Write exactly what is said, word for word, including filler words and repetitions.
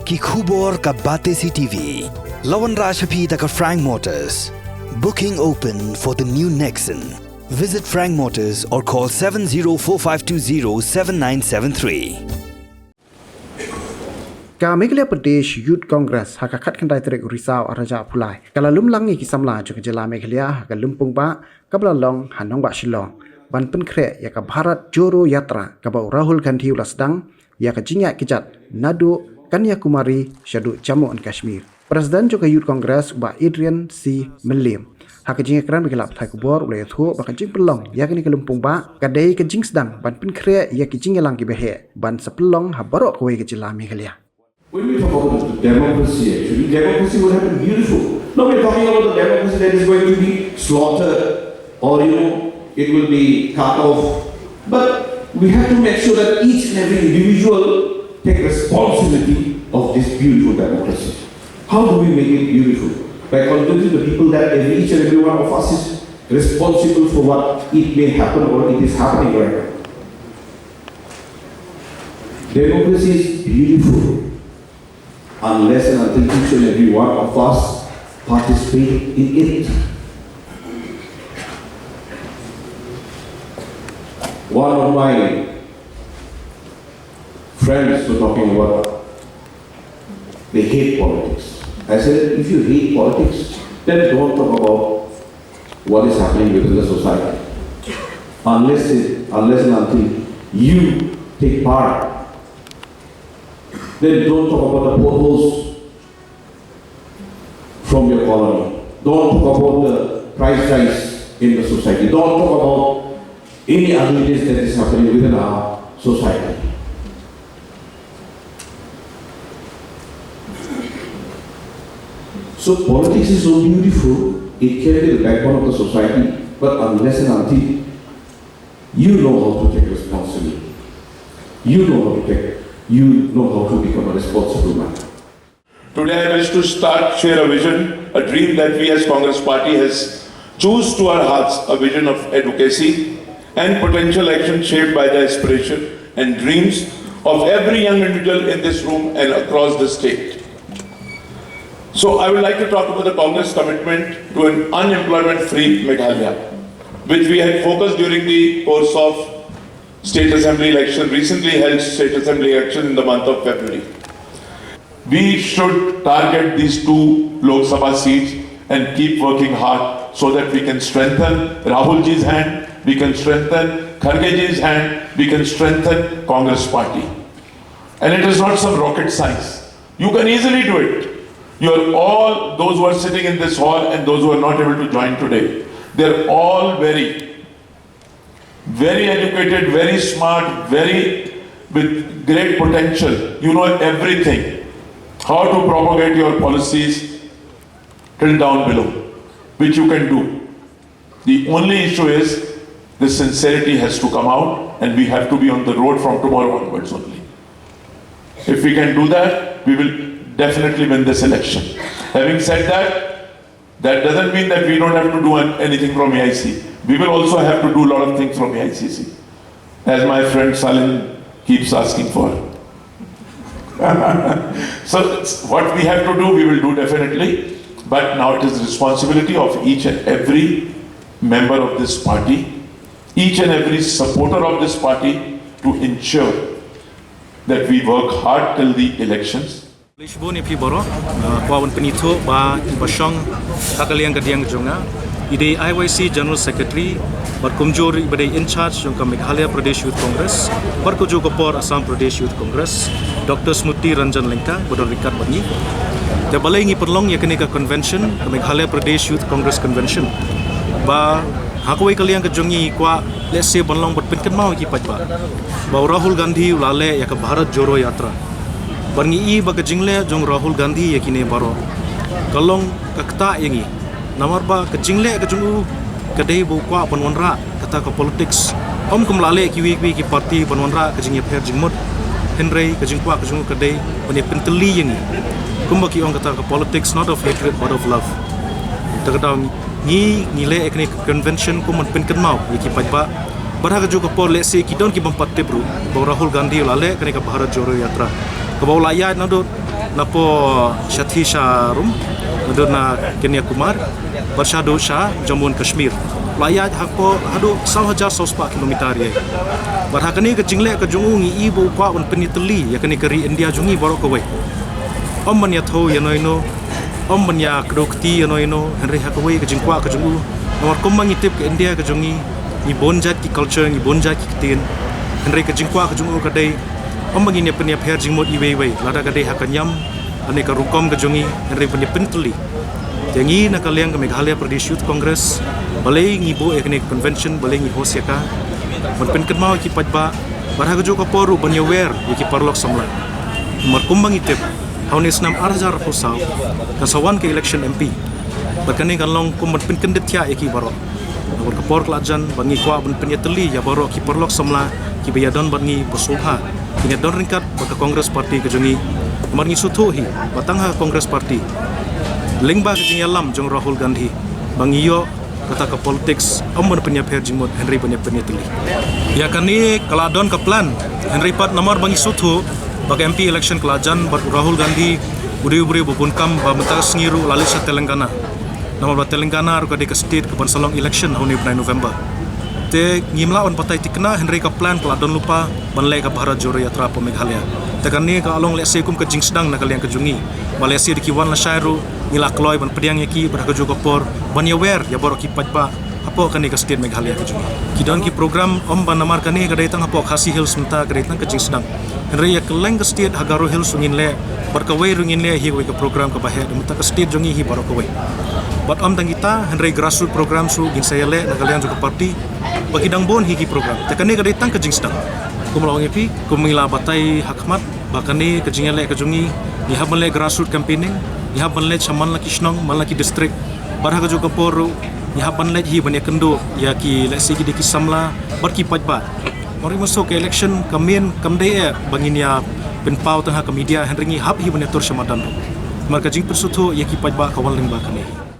Ki khubor ka Batesi T V. La wanrah sha phi da ka Frank Motors. Booking open for the new Nexon. Visit Frank Motors or call seven zero four five two zero seven nine seven three. Ka Meghalaya Pradesh Youth Congress ha ka khatkhyndai tarik u Risaw arhajar arphew lai ka la lum lang ïa ki samla jong ka jylla Meghalaya ha ka lympung bah kaba la long ha nongbah Shillong ban pynkhreh ïa ka Bharat Jodo Yatra kaba u Rahul Gandhi u la sdang ïa ka jingïaid kjat naduh Kanyakumari shaduh Jammu and Kashmir. President jong ka Youth Congress u Bah Adrian C Mylliem ha ka jingïakren bad ki lad pathai khubor u la ïathuh ba ka jingpynlong ïa kane ka lympung bah ka dei ka jingsdang ban pynkhreh ïa ki jingïalang kiba heh ban sa pynlong ha baroh kawei ka jylla Meghalaya. When we talk about democracy, actually, democracy would have been beautiful. Now we're talking about the democracy that is going to be slaughtered, or, you know, it will be cut off. But we have to make sure that each and every individual take responsibility of this beautiful democracy. How do we make it beautiful? By convincing the people that every, each and every one of us is responsible for what it may happen or it is happening right now. Democracy is beautiful unless and until each and every one of us participate in it. One of my friends were talking about they hate politics. I said, if you hate politics, then don't talk about what is happening within the society. Unless, it, unless and until you take part, then don't talk about the potholes from your colony. Don't talk about the price rise in the society. Don't talk about any ugliness that is happening within our society. So politics is so beautiful, it can be the backbone of the society, but unless and until you know how to take responsibility, you know how to take, you know how to become a responsible man. Today I wish to start, share a vision, a dream that we as Congress Party has choose to our hearts, a vision of advocacy and potential action shaped by the aspiration and dreams of every young individual in this room and across the state. So I would like to talk about the Congress commitment to an unemployment-free Meghalaya, which we had focused during the course of State Assembly election, recently held State Assembly election in the month of February. We should target these two Lok Sabha seats and keep working hard so that we can strengthen Rahul ji's hand, we can strengthen Kharge ji's hand, we can strengthen Congress party. And it is not some rocket science. You can easily do it. You are all, those who are sitting in this hall and those who are not able to join today, they're all very, very educated, very smart, very with great potential. You know everything. How to propagate your policies till down below, which you can do. The only issue is the sincerity has to come out and we have to be on the road from tomorrow onwards only. If we can do that, we will definitely win this election. Having said that, that doesn't mean that we don't have to do an- anything from A I C. We will also have to do a lot of things from A I C C, as my friend Salim keeps asking for. So it's- what we have to do, we will do definitely. But now it is the responsibility of each and every member of this party, each and every supporter of this party to ensure that we work hard till the elections. Khublei shibun ïa phi baroh, uh, kwah ban pynithuh ba i ba shong ha ka liang ka diang jong nga i dei I Y C General Secretary bad kumjuh i ba dei in charge jong ka Meghalaya Pradesh Youth Congress bad kumjuh ka por Assam Pradesh Youth Congress, Doctor Smriti Ranjan Lyngka, ba don ryngkat bad ngi. Te balei ngi pynlong ïa kane ka convention, ka Meghalaya Pradesh Youth Congress Convention, ba ha kawei ka liang ka jong ngi kwah lehse ban long bad pynkynmaw ïa ki paidbah ba u Rahul Gandhi u la leh ïa ka Bharat Jodo Yatra. Bad ngi i ba ka jingleh jong Rahul Gandhi ïa kine baroh ka long ka ktah ïa ngi. Namar ba ka jingleh ka jong u ka dei ba u kwah ban wanrah kata ka politics. Ym kum la leh kiwei kiwei ki party ban wanrah ka jingïapher jingmut. Hynrei ka jingkwah ka jong u ka dei ban ïa pyntylli ïa ngi. Kumba ki ong kata ka politics not of hatred but of love. Te ka daw ngi ngi leh ïa kane ka convention kum ban pynkynmaw ïa ki paidbah. Bad ha kajuh ka por lehse ki don ki bym pat tip ruh ba u Rahul Gandhi u la leh kane ka Bharat Jodo Yatra kaba u la ïaid naduh Napoh Shathi Sharum, naduh na Kanyakumari, bad shaduh sha Jammu and Kashmir. La ïaid hapoh haduh saw hajar saw spah kilometer ïa. Bad ha kane ka jingleh ka jong u ngi i ba u kwah ban pynïatylli ïa kane ka ri India jong ngi baroh kawei. Ym ban ïathuh ïa no ïa no, ym ban ïakdew kti ïa no ïa no, hynrei ha kawei ka jingkwah ka jong u. Namar kumba ngi tip ka India ka jong ngi, ngi bun jait ki culture, ngi bun jait ki ktien. Hynrei ka jingkwah ka jong u ka dei, ym ba ngin ïa pynïapher jingmut iwei iwei, lada ka dei ha ka niam, lane ka rukom ka jong ngi, hynrei ban ïa pyntylli. Te ngi na ka liang ka Meghalaya Pradesh Youth Congress, balei ngi buh ïa kane ka convention, balei ngi host ïa ka, ban pynkynmaw ïa ki paidbah, bad ha kajuh ka por ruh ban ïawer ïa ki paralok samla. Namar kumba ngi tip, ha une u snem ar hajar arphew saw, kan sa wan ka election M P. Bad kane kan long kum ban pynkyndit thiah ïa ki baroh. Namar ka por ka la jan ba ngi kwah ban pynïatylli ïa baroh ki paralok samla kiba ïadon bad ngi ba sngewbha kin ïadon ryngkat bad ka Congress Party ka jong ngi. Namar ngi sngewthuh hi ba tang ha ka Congress Party, lyngba ka jingïalam jong Rahul Gandhi, ba ngi ïoh kata ka politics, ym ban pynïapher jingmut, hynrei ban ïa pynïatylli. Ïa kane ka la don ka plan, hynrei pat namar ba ngi sngewthuh ba ka M P election ka la jan bad u Rahul Gandhi u dei u briew ba bun kam, ba mynta ka sngi ruh u la leit sha Telangana. Namar ba Telangana ruh ka dei ka state kaban sa long election ha une u bnai November. Te ngim lah ban batai thikna, hynrei ka plan ka la don lypa ban leh ka Bharat Jodo Yatra hapoh Meghalaya. Te kane ka long lehse kum ka jingsdang na ka liang ka jong ngi, ba lehse da ki wan lashai ruh ngi la kloi ban pdiang ïa ki, bad ha kajuh ka por ban ïawer ïa baroh ki paidbah hapoh kane ka state Meghalaya ka jong ngi. Ki don ki program, ym ba namar kane ka dei tang hapoh Khasi Hills mynta, ka dei tang ka jingsdang. Hynrei ïa kylleng ka state ha Garo Hills ruh ngin leh, bad kawei ruh ngin leh hi kawei ka program kaba heh da mynta ka state jong ngi hi baroh kawei. Bad ym tang kita, hynrei grassroots program ruh ngin sa ïaleh na ka liang jong ka party, ba ki dang bun hi ki program. Te kane ka dei tang ka jingsdang. Kum la ong ïa phi, kum ngi la batai ha khmat, ba kane ka jingïaleh ka jong ngi, ngi hap ban leh grassroots campaigning, ngi hap ban leit sha man la ki shnong, man la ki district. Bad ha kajuh ka por ruh ngi hap ban leit hi ban ïakynduh ïa ki, lehse ki dei ki samla bad ki paidbah. Namar ngi sngewthuh ka election ka main kam dei eh ba ngin ïa pynpaw tang ha ka media, hynrei ngi hap hi ban ïatur sha madan ruh. Namar ka jingpynsngewthuh ïa ki paidbah ka wan lyngba kane.